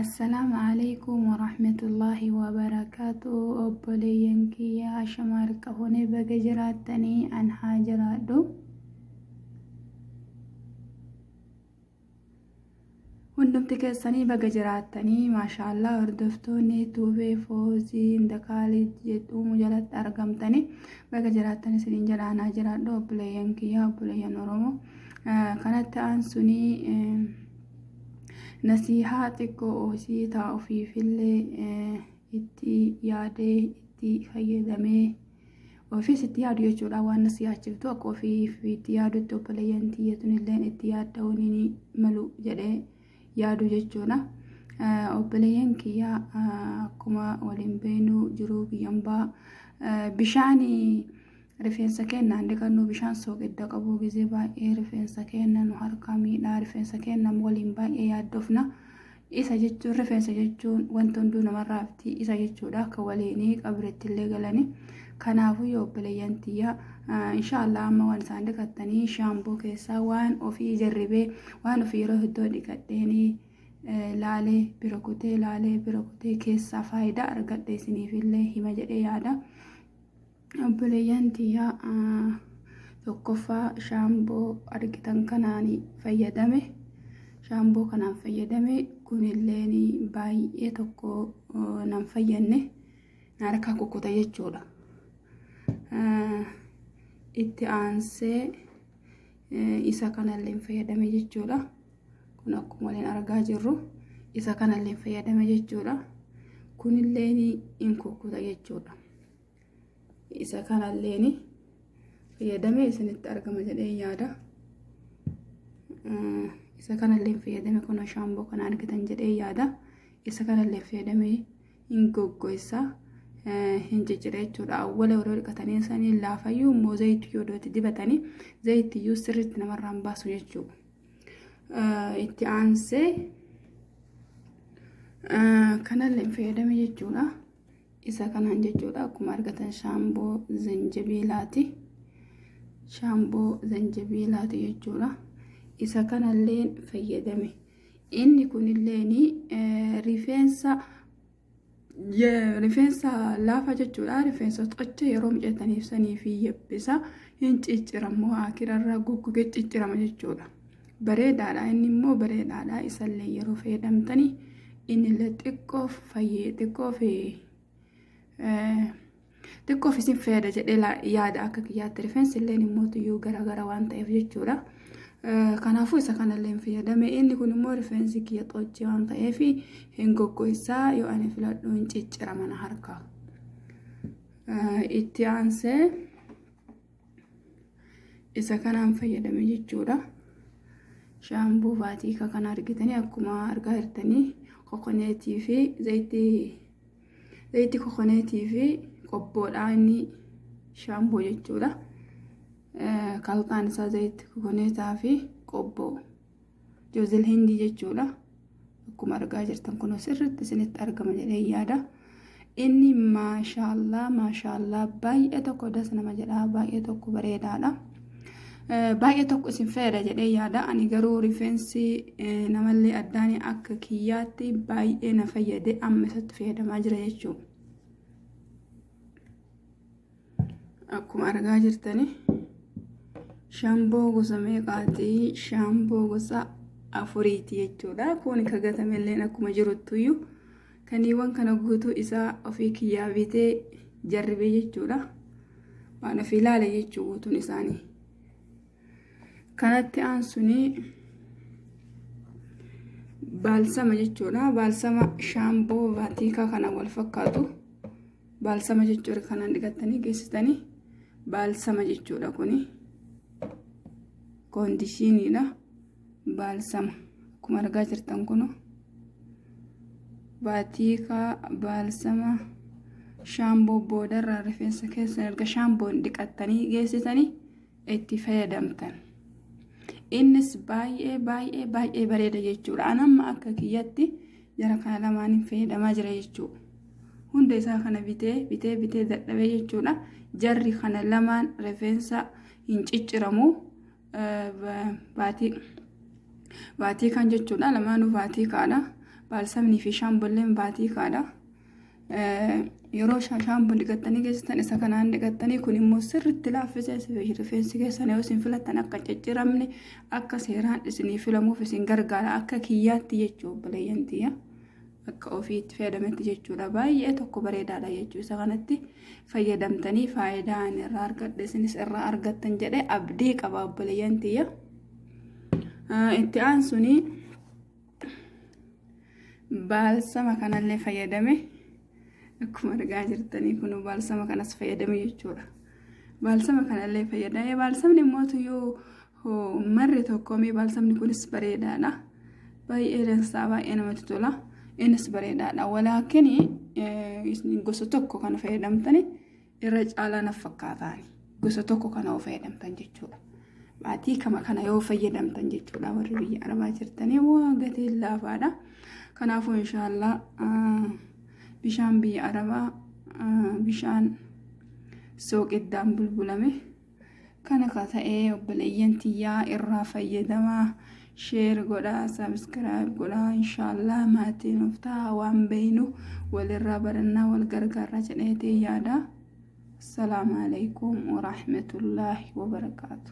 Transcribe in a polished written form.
Assalaamu alaikum warahmatullaahi wabarakaatu. Obboleeyyan kiyya, ashama harka fuunee, baga jiraattanii, an haa jiraadhu. Hundumti keessanii baga jiraattanii, maashaallah. Hordoftoonni tuubee Foozii Indakaalii jedhumu jalatti argamtanii baga jiraattan isiniin jedha. Anaa jiraadhu, obboleeyyan kiyya, obboleeyyan Oromoo. Kanatti aansunii nasiihaa xiqqoo osii taa ofiifillee itti yaadee itti fayyadamee ofiis itti yaadu jechuudha. Waan nasiihaachiftu akka ofiif itti yaadutti obboleeyyan tiyyatun illeen itti yaadda'uun ni malu jedhee yaadu jechuudha. Obboleeyyan kiyya, akkuma waliin beenu jiruu biyyambaa bishaan rifeensa keenyaan dhiqannu, bishaan sooqidda qabu, gizee baay'ee rifeensa keenya nu harkaa miidhaa. Rifeensa keenya waliin baay'ee yaaddofna. Isa jechuun, rifeensa jechuun wanti hunduu namarraa hafti isa jechuudha, akka waliinii qabiretti illee galanii. Kanaafuu yoo obboleeyyan tiyya, inshaallah amma waan isaan dhiqattanii shaamboo keessaa waan ofii jarribee, waan ofii yeroo hedduu dhiqadheenii laalee bira kutee, laalee bira kutee keessaa faayidaa argadhe isiniifillee hima jedhee yaada. Obboleeyyan tiyyaa, tokkoffaa shaamboo argitan kanaan fayyadame. Shaamboo kanaan fayyadame kunilleen baay'ee tokko nan fayyadne, na harkaa kukkuta jechuudha. Itti aansee isa kanallee fayyadame jechuudha. Kun akkuma waliin argaa jirru isa kanallee fayyadame jechuudha. Kunilleen hin kukkuta jechuudha. Isa kanalleen fayyadame, isinitti argama jedhee yaada. Isa kanallee fayyadame. Kun shaamboo kana argitan jedhee yaada. Isa kanallee fayyadame, hin goggoissa, hin ciccire jechuudha. Awwala yeroo dhiqatanii sanii laafayyuu immoo zayitii yoo itti dibatanii zayitiyyuu sirriitti namarraan baasu jechuudha. Itti aansee kanallee fayyadame jechuudha. Isa kanaan jechuudha. Akkuma argatan shaamboo zanjabiilaati. Shaamboo zanjabiilaati jechuudha. Isa kanallee fayyadame. Inni kunilleen rifeensa laafa jechuudha. Rifeensa xocha yeroo miicataniif sanii fi yebbisa, hin cicciramu, akirarraa goggogee ciccirama jechuudha. Bareedaadha, inni immoo bareedaadha. Isallee yeroo fayyadamtanii innillee xiqqoof fayyee xiqqoof isin fayyada jedhee yaada akka kiyyaatti. Rifeensi illee immoo tuyyuu garaagara waan ta'eef jechuudha. Kanaafuu isa kanallee hin fayyadame. Inni kun immoo rifeensi kiyya xochee waan ta'eef hin goggoisaa, yoo ani filadhu hin ciccira mana harkaa. Itti aansee isa kanaan fayyadame jechuudha. Shaamboo Vaatiikaa kana argitanii, akkuma argaa jirtanii kokoneetii fi zayitii kokoneetii fi qobboodha inni shaamboo jechuudha. Kalqaan isaa zayitii kokoneetaa fi qobboo joozil hindii jechuudha. Akkuma argaa jirtan kun sirriitti isinitti argama jedhee yaada. Inni maashaallaa maashaallaa, baay'ee tokko das nama jedha, baay'ee tokko bareedaadha. Baay'ee tokko isin fayyada jedhee yaada. Ani garuu rifeensi namallee addaan akka kiyyaatti baay'ee na fayyade, amma isatti fayyadamaa jira jechuudha. Akkuma argaa jirtani shaamboo gosa meeqaati? Shaamboo gosa afuriiti jechuudha. Kun ka gatamelleen akkuma jiruttuyyuu kaniiwwan kana guutuu isaa ofii kiyyaa bitee jarribee jechuudha. Waan ofii ilaale jechuu guutuun isaanii. Kanatti aansunii baalsama jechuudha. Baalsama shaamboo Vaatiikaa kana wal fakkaatu. Baalsama jechuudha, kanaan dhiqattanii geessitanii baalsama jechuudha kuni. Koondishiiniidha. Baalsama akkuma argaa jirtan kunu Vaatiikaa baalsama shaamboo boodarraa rifeensa keessan erga shaamboon dhiqattanii geessitanii itti fayyadamtan. Innis baay'ee baay'ee baay'ee bareeda jechuudha. An amma akka kiyyatti jara kana lamaaniin fayyadamaa jira jechuudha. Hunda isaa kana bitee bitee bitee dadhabee jechuudha. Jarri kana lamaan rifeensa hin cicciramu. Baatii baatii kan jechuudha, lamaanuu Vaatiikaadha. Baalsamnii fi shaambolleen baatii kaadha. Yeroo shaamboo dhiqattanii geessitan isa kanaan dhiqattanii kun immoo sirriitti laaffisee rifeensi keessan yoo isin filattan akka cicciramne akka seeraan isinii filamuuf isin gargaara akka kiyyaatti jechuu obboleeyyan tiyya. Akka ofii itti fayyadametti jechuudha. Baay'ee tokko bareedaadha jechuu isa kanatti fayyadamtanii faayidaa ani irraa argadhe isinis irraa argattan jedhee abdii qaba obboleeyyan tiyya. Itti aansuni baalsama kanallee fayyadame akkuma argaa jirtanii kun baalsama kanas fayyadame jechuudha. Baalsama kanallee fayyadame baalsamni immoo tuyyuu marri tokkomii baalsamni kunis bareedaadha. Baay'ee dansaa baay'ee namatti tola. Innis bareedaadha. Walaakin gosa tokko kana fayyadamtani irra caalaa naf fakkaataani. Gosa tokko kana yoo fayyadamtan jechuudha. Baatii kama kana yoo fayyadamtan jechuudha warri biyya arabaa jirtanii waa gatiin laafaadha. Kanaafuu inshaallah bishaan biyya arabaa bishaan sooqiddaan bulbulame Kana ka ta'ee obboleeyyan tiyyaa irraa fayyadamaa sheer godhaa sabiskiraayib godhaa inshaallah maatii nuuf ta'a waan beeynu walirraa barannaa wal gargaarraa jedheetii yaada. Assalaamu alaikum warahmatullaahi wabarakaatu.